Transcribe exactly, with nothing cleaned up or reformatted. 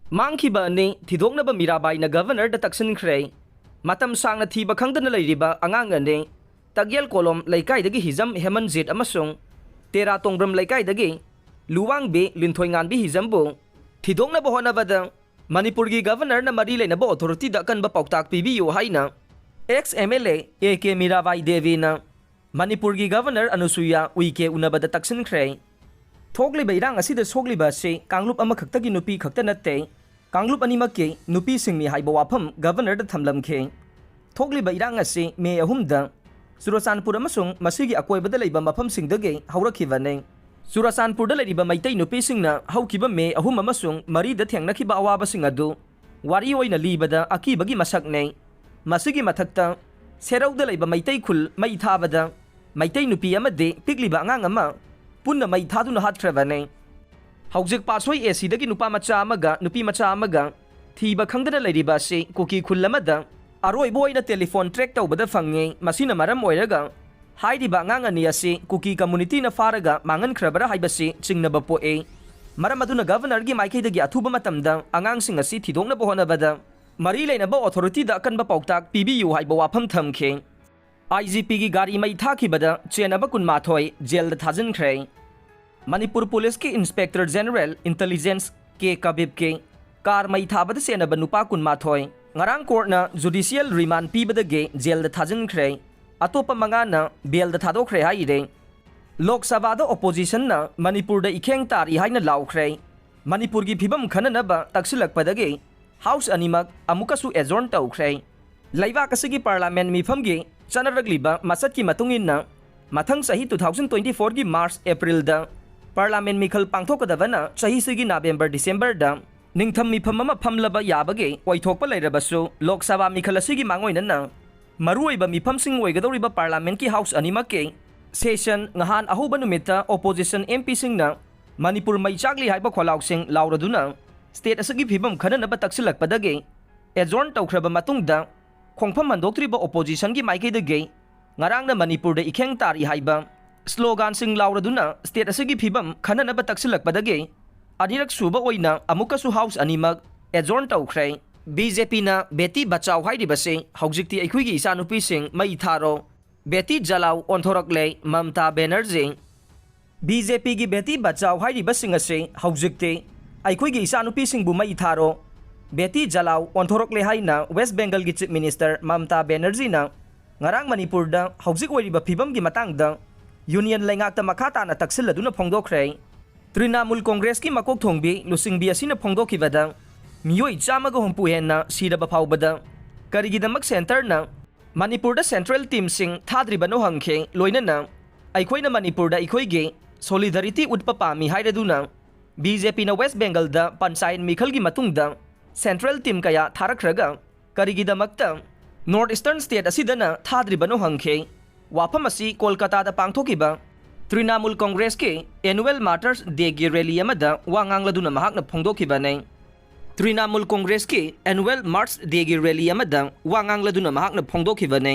ꯃꯥꯡꯈꯤꯕ ꯑꯅꯤ ꯊꯤꯗꯣꯛꯅꯕ ꯃꯤꯔꯥꯕꯥꯏꯅ ꯒꯕꯔꯅꯔꯗ ꯇꯛꯁꯤꯟꯈ꯭ꯔꯦ꯫ ꯃꯇꯝ ꯁꯥꯡꯅ ꯊꯤꯕ ꯈꯪꯗꯅ ꯂꯩꯔꯤꯕ ꯑꯉꯥꯡ ꯑꯅꯤ, ꯇꯒꯦꯜ ꯀꯣꯂꯣꯝ ꯂꯩꯀꯥꯏꯗꯒꯤ ꯍꯤꯖꯝ ꯍꯦꯃꯟꯖꯤꯠ ꯑꯃꯁꯨꯡ ꯇꯦꯔꯥ ꯇꯣꯡꯕ꯭ꯔꯝ ꯂꯩꯀꯥꯏꯗꯒꯤ ꯂꯨꯋꯥꯡꯕꯤ ꯂꯤꯟꯊꯣꯏꯉꯥꯟꯕꯤ ꯍꯤꯖꯝꯕꯨ ꯊꯤꯗꯣꯛꯅꯕ ꯍꯣꯠꯅꯕꯗ ꯃꯅꯤꯄꯨꯔꯒꯤ ꯒꯕꯔꯅꯔꯅ ꯃꯔꯤ ꯂꯩꯅꯕ ꯑꯣꯊꯣꯔꯤꯇꯤꯗ ꯑꯀꯟꯕ ꯄꯥꯎꯇꯥꯛ ꯄꯤꯕꯤꯌꯨ ꯍꯥꯏꯅ ex M L A A K Mirabai ꯗꯦꯕꯤꯅ ꯃꯅꯤꯄꯨꯔꯒꯤ ꯒꯕꯔꯅꯔ ꯑꯅꯨꯁꯨꯏꯌꯥ ꯎꯏꯀꯦ ꯎꯅꯕꯗ ꯇꯛꯁꯤꯟꯈ꯭ꯔꯦ꯫ ꯊꯣꯛꯂꯤꯕ ꯏꯔꯥꯡ ꯑꯁꯤꯗ ꯁꯣꯛꯂꯤꯕ ꯑꯁꯤ ꯀꯥꯡꯂꯨꯞ ꯑꯃꯈꯛꯇꯒꯤ ꯅꯨꯄꯤ ꯈꯛꯇ ꯅꯠꯇꯦ, ꯀꯥꯡꯂꯨꯞ ꯑꯅꯤꯃꯛꯀꯤ ꯅꯨꯄꯤꯁꯤꯡꯅꯤ ꯍꯥꯏꯕ ꯋꯥꯐꯝ ꯒꯕꯔꯅꯔꯗ ꯊꯝꯂꯝꯈꯤ꯫ ꯊꯣꯛꯂꯤꯕ ꯏꯔꯥꯡ ꯑꯁꯤ ꯃꯦ ꯑꯍꯨꯝꯗ ꯆꯨꯔꯆꯥꯟꯄꯨꯔ ꯑꯃꯁꯨꯡ ꯃꯁꯤꯒꯤ ꯑꯀꯣꯏꯕꯗ ꯂꯩꯕ ꯃꯐꯝꯁꯤꯡꯗꯒꯤ ꯍꯧꯔꯛꯈꯤꯕꯅꯤ꯫ ꯆꯨꯔꯆꯥꯟꯄꯨꯔꯗ ꯂꯩꯔꯤꯕ ꯃꯩꯇꯩ ꯅꯨꯄꯤꯁꯤꯡꯅ ꯍꯧꯈꯤꯕ ꯃꯦ ꯑꯍꯨꯝ ꯑꯃꯁꯨꯡ ꯃꯔꯤꯗ ꯊꯦꯡꯅꯈꯤꯕ ꯑꯋꯥꯕꯁꯤꯡ ꯑꯗꯨ ꯋꯥꯔꯤ ꯑꯣꯏꯅ ꯂꯤꯕꯗ ꯑꯀꯤꯕꯒꯤ ꯃꯁꯛꯅꯤ꯫ ꯃꯁꯤꯒꯤ ꯃꯊꯛꯇ ꯁꯦꯔꯧꯗ ꯂꯩꯕ ꯃꯩꯇꯩ ꯈꯨꯜ ꯃꯩ ꯊꯥꯕꯗ ꯃꯩꯇꯩ ꯅꯨꯄꯤ ꯑꯃꯗꯤ ꯄꯤꯛꯂꯤꯕ ꯑꯉꯥꯡ ꯑꯃ ꯄꯨꯟꯅ ꯃꯩ ꯊꯥꯗꯨꯅ ꯍꯥꯠꯈ꯭ꯔꯕꯅꯤ꯫ ꯍꯧꯖꯤꯛ ꯄꯥꯠꯁꯣꯏ ꯑꯦ ꯁꯤꯗꯒꯤ ꯅꯨꯄꯥ ꯃꯆꯥ ꯑꯃꯒ ꯅꯨꯄꯤ ꯃꯆꯥ ꯑꯃꯒ ꯊꯤꯕ ꯈꯪꯗꯅ ꯂꯩꯔꯤꯕ ꯑꯁꯤ ꯀꯨꯀꯤ ꯈꯨꯜ ꯑꯃꯗ ꯑꯔꯣꯏꯕ ꯑꯣꯏꯅ ꯇꯦꯂꯤꯐꯣꯟ ꯇ꯭ꯔꯦꯛ ꯇꯧꯕꯗ ꯐꯪꯉꯤ꯫ ꯃꯁꯤꯅ ꯃꯔꯝ ꯑꯣꯏꯔꯒ ꯍꯥꯏꯔꯤꯕ ꯑꯉꯥꯡ ꯑꯅꯤ ꯑꯁꯤ ꯀꯨꯀꯤ ꯀꯝꯃꯨꯅꯤꯇꯤꯅ ꯐꯥꯔꯒ ꯃꯥꯡꯍꯟꯈ꯭ꯔꯕ꯭ꯔꯥ ꯍꯥꯏꯕꯁꯤ ꯆꯤꯡꯅꯕ ꯄꯣꯛꯏ꯫ ꯃꯔꯝ ꯑꯗꯨꯅ ꯒꯕꯔꯅꯔꯒꯤ ꯃꯥꯏꯀꯩꯗꯒꯤ ꯑꯊꯨꯕ ꯃꯇꯝꯗ ꯑꯉꯥꯡꯁꯤꯡ ꯑꯁꯤ ꯊꯤꯗꯣꯛꯅꯕ ꯍꯣꯠꯅꯕꯗ ꯃꯔꯤ ꯂꯩꯅꯕ ꯑꯣꯊꯣꯔꯤꯇꯤꯗ ꯑꯀꯟꯕ ꯄꯥꯎꯇꯥꯛ ꯄꯤꯕꯤꯌꯨ ꯍꯥꯏꯕ ꯋꯥꯐꯝ ꯊꯝꯈꯤ꯫ ꯑꯥꯏ ꯖꯤ ꯄꯤꯒꯤ ꯒꯥꯔꯤ ꯃꯩ ꯊꯥꯈꯤꯕꯗ ꯆꯦꯟꯅꯕ ꯀꯨꯟꯃꯥꯊꯣꯏ ꯖꯦꯜꯗ ꯊꯥꯖꯤꯟꯈ꯭ꯔꯦ꯫ ꯃꯅꯤꯄꯨꯔ ꯄꯨꯂꯤꯁꯀꯤ ꯏꯟꯁꯄꯦꯛꯇꯔ ꯖꯦꯅꯔꯦꯜ ꯏꯟꯇꯦꯂꯤꯖꯦꯟꯁ ꯀꯦ ꯀꯕꯤꯕꯀꯤ ꯀꯥꯔ ꯃꯩ ꯊꯥꯕꯗ ꯆꯦꯟꯅꯕ ꯅꯨꯄꯥ ꯀꯨꯟꯃꯥꯊꯣꯏ ꯉꯔꯥꯡ ꯀꯣꯔꯠꯅ ꯖꯨꯗꯤꯁꯤꯌꯦꯜ ꯔꯤꯃꯥꯟ ꯄꯤꯕꯗꯒꯤ ꯖꯦꯜꯗ ꯊꯥꯖꯤꯟꯈ꯭ꯔꯦ꯫ ꯑꯇꯣꯞꯄ ꯃꯉꯥꯅ ꯕꯦꯜꯗ ꯊꯥꯗꯣꯛꯈ꯭ꯔꯦ ꯍꯥꯏꯔꯤ꯫ ꯂꯣꯛ ꯁꯚꯥꯗ ꯑꯣꯄꯣꯖꯤꯁꯟꯅ ꯃꯅꯤꯄꯨꯔꯗ ꯏꯈꯦꯡ ꯇꯥꯔꯤ ꯍꯥꯏꯅ ꯂꯥꯎꯈ꯭ꯔꯦ꯫ ꯃꯅꯤꯄꯨꯔꯒꯤ ꯐꯤꯕꯝ ꯈꯟꯅꯅꯕ ꯇꯛꯁꯤꯜꯂꯛꯄꯗꯒꯤ ꯍꯥꯎꯁ ꯑꯅꯤꯃꯛ ꯑꯃꯨꯛꯀꯁꯨ ꯑꯦꯖꯣꯔꯟ ꯇꯧꯈ꯭ꯔꯦ꯫ ꯂꯩꯕꯥꯛ ꯑꯁꯤꯒꯤ ꯄꯥꯔꯂꯥꯃꯦꯟ ꯃꯤꯐꯝꯒꯤ ꯆꯠꯅꯔꯛꯂꯤꯕ ꯃꯆꯠꯀꯤ ꯃꯇꯨꯡ ꯏꯟꯅ, ꯃꯊꯪ ꯆꯍꯤ two thousand twenty fourꯒꯤ ꯃꯥꯔꯆ ꯑꯦꯄ꯭ꯔꯤꯜꯗ ꯄꯥꯔꯂꯥꯃꯦꯟ ꯃꯤꯈꯜ ꯄꯥꯡꯊꯣꯛꯀꯗꯕꯅ ꯆꯍꯤꯁꯤꯒꯤ ꯅꯕꯦꯝꯕꯔ ꯗꯤꯁꯦꯝꯕꯔꯗ ꯅꯤꯡꯊꯝ ꯃꯤꯐꯝ ꯑꯃ ꯐꯝꯂꯕ ꯌꯥꯕꯒꯤ ꯑꯣꯏꯊꯣꯛꯄ ꯂꯩꯔꯕꯁꯨ, ꯂꯣꯛ ꯁꯚꯥ ꯃꯤꯈꯜ ꯑꯁꯤꯒꯤ ꯃꯥꯡꯑꯣꯏꯅꯅ ꯃꯔꯨꯑꯣꯏꯕ ꯃꯤꯐꯝꯁꯤꯡ ꯑꯣꯏꯒꯗꯧꯔꯤꯕ ꯄꯥꯔꯂꯥꯃꯦꯟꯠꯀꯤ ꯍꯥꯎꯁ ꯑꯅꯤꯃꯛꯀꯤ ꯁꯦꯁꯟ ꯅꯍꯥꯟ ꯑꯍꯧꯕ ꯅꯨꯃꯤꯠꯇ ꯑꯣꯄꯣꯖꯤꯁꯟ ꯑꯦꯝ ꯄꯤꯁꯤꯡꯅ ꯃꯅꯤꯄꯨꯔ ꯃꯩ ꯆꯥꯛꯂꯤ ꯍꯥꯏꯕ ꯈꯣꯜꯂꯥꯎꯁꯤꯡ ꯂꯥꯎꯔꯗꯨꯅ ꯁ꯭ꯇꯦꯠ ꯑꯁꯤꯒꯤ ꯐꯤꯕꯝ ꯈꯟꯅꯅꯕ ꯇꯛꯁꯤꯜꯂꯛꯄꯗꯒꯤ ꯑꯦꯖꯣꯔꯟ ꯇꯧꯈ꯭ꯔꯕ ꯃꯇꯨꯡꯗ ꯈꯣꯡꯐꯝ ꯍꯟꯗꯣꯛꯇ꯭ꯔꯤꯕ ꯑꯣꯄꯣꯖꯤꯁꯟꯒꯤ ꯃꯥꯏꯀꯩꯗꯒꯤ ꯉꯔꯥꯡꯅ ꯃꯅꯤꯄꯨꯔꯗ ꯏꯈꯦꯡ ꯇꯥꯔꯤ ꯍꯥꯏꯕ ꯁ꯭ꯂꯣꯒꯥꯟꯁꯤꯡ ꯂꯥꯎꯔꯗꯨꯅ ꯁ꯭ꯇꯦꯠ ꯑꯁꯤꯒꯤ ꯐꯤꯕꯝ ꯈꯟꯅꯅꯕ ꯇꯛꯁꯤꯜꯂꯛꯄꯗꯒꯤ ꯑꯅꯤꯔꯛ ꯁꯨꯕ ꯑꯣꯏꯅ ꯑꯃꯨꯛꯀꯁꯨ ꯍꯥꯎꯁ ꯑꯅꯤꯃꯛ ꯑꯦꯖꯣꯔꯟ ꯇꯧꯈ꯭ꯔꯦ꯫ ꯕꯤ ꯖꯦ ꯄꯤꯅ ꯕꯦꯇꯤ ꯕꯆꯥꯎ ꯍꯥꯏꯔꯤꯕꯁꯤ ꯍꯧꯖꯤꯛꯇꯤ ꯑꯩꯈꯣꯏꯒꯤ ꯏꯆꯥꯅꯨꯄꯤꯁꯤꯡ ꯃꯩ ꯊꯥꯔꯣ, ꯕꯦꯇꯤ ꯖꯂꯥꯎ ꯑꯣꯟꯊꯣꯔꯛꯂꯦ, ꯃꯝꯇꯥ ꯕꯦꯅꯔꯖꯤ꯫ ꯕꯤ ꯖꯦ ꯄꯤꯒꯤ ꯕꯦꯇꯤ ꯕꯆꯥꯎ ꯍꯥꯏꯔꯤꯕꯁꯤꯡ ꯑꯁꯤ ꯍꯧꯖꯤꯛꯇꯤ ꯑꯩꯈꯣꯏꯒꯤ ꯏꯆꯥꯅꯨꯄꯤꯁꯤꯡꯕꯨ ꯃꯩ ꯊꯥꯔꯣ, ꯕꯦꯇꯤ ꯖꯂꯥꯎ ꯑꯣꯟꯊꯣꯔꯛꯂꯦ ꯍꯥꯏꯅ ꯋꯦꯁ ꯕꯦꯡꯒꯜꯒꯤ ꯆꯤꯐ ꯃꯤꯅꯤꯁꯇꯔ ꯃꯝꯇꯥ ꯕꯦꯅꯔꯖꯤꯅ ꯉꯔꯥꯡ ꯃꯅꯤꯄꯨꯔꯗ ꯍꯧꯖꯤꯛ ꯑꯣꯏꯔꯤꯕ ꯐꯤꯕꯝꯒꯤ ꯃꯇꯥꯡꯗ ꯌꯨꯅꯤꯌꯟ ꯂꯩꯉꯥꯛꯇ ꯃꯈꯥ ꯇꯥꯅ ꯇꯛꯁꯤꯜꯂꯗꯨꯅ ꯐꯣꯡꯗꯣꯛꯈ꯭ꯔꯦ꯫ ꯇ꯭ꯔꯤꯅꯥꯃꯨꯜ ꯀꯣꯡꯒ꯭ꯔꯦꯁꯀꯤ ꯃꯀꯣꯛ ꯊꯣꯡꯕꯤ ꯂꯨꯆꯤꯡꯕꯤ ꯑꯁꯤꯅ ꯐꯣꯡꯗꯣꯛꯈꯤꯕꯗ, ꯃꯤꯑꯣꯏ ꯆꯥꯝꯃꯒ ꯍꯨꯝꯐꯨ ꯍꯦꯟꯅ ꯁꯤꯔꯕ ꯐꯥꯎꯕꯗ ꯀꯔꯤꯒꯤꯗꯃꯛ ꯁꯦꯟꯇꯔꯅ ꯃꯅꯤꯄꯨꯔꯗ ꯁꯦꯟꯇ꯭ꯔꯦꯜ ꯇꯤꯝꯁꯤꯡ ꯊꯥꯗ꯭ꯔꯤꯕꯅꯣ ꯍꯪꯈꯤ꯫ ꯂꯣꯏꯅꯅ ꯑꯩꯈꯣꯏꯅ ꯃꯅꯤꯄꯨꯔꯗ ꯑꯩꯈꯣꯏꯒꯤ ꯁꯣꯂꯤꯗꯥꯔꯤꯇꯤ ꯎꯠꯄ ꯄꯥꯝꯃꯤ ꯍꯥꯏꯔꯗꯨꯅ ꯕꯤ ꯖꯦ ꯄꯤꯅ ꯋꯦꯁ ꯕꯦꯡꯒꯜꯗ ꯄꯟꯆꯥꯌꯠ ꯃꯤꯈꯜꯒꯤ ꯃꯇꯨꯡꯗ ꯁꯦꯟꯇ꯭ꯔꯦꯜ ꯇꯤꯝ ꯀꯌꯥ ꯊꯥꯔꯛꯈ꯭ꯔꯒ ꯀꯔꯤꯒꯤꯗꯃꯛꯇ ꯅꯣꯔꯠ ꯏꯁꯇꯔꯟ ꯁ꯭ꯇꯦꯠ ꯑꯁꯤꯗꯅ ꯊꯥꯗ꯭ꯔꯤꯕꯅꯣ ꯍꯪꯈꯤ꯫ ꯋꯥꯐꯝ ꯑꯁꯤ ꯀꯣꯜꯀꯇꯥꯗ ꯄꯥꯡꯊꯣꯛꯈꯤꯕ ꯇ꯭ꯔꯤꯅꯥꯃꯨꯜ ꯀꯣꯡꯒ꯭ꯔꯦꯁꯀꯤ ꯑꯦꯅꯨꯋꯦꯜ ꯃꯥꯔꯇꯔꯁ ꯗꯦꯒꯤ ꯔꯦꯂꯤ ꯑꯃꯗ ꯋꯥ ꯉꯥꯡꯂꯗꯨꯅ ꯃꯍꯥꯛꯅ ꯐꯣꯡꯗꯣꯛꯈꯤꯕꯅꯤ꯫ ꯇ꯭ꯔꯤꯅꯥꯃꯨꯜ ꯀꯣꯡꯒ꯭ꯔꯦꯁꯀꯤ ꯑꯦꯅꯨꯋꯦꯜ ꯃꯥꯔꯆ ꯗꯦꯒꯤ ꯔꯦꯂꯤ ꯑꯃꯗ ꯋꯥ ꯉꯥꯡꯂꯗꯨꯅ ꯃꯍꯥꯛꯅ ꯐꯣꯡꯗꯣꯛꯈꯤꯕꯅꯤ꯫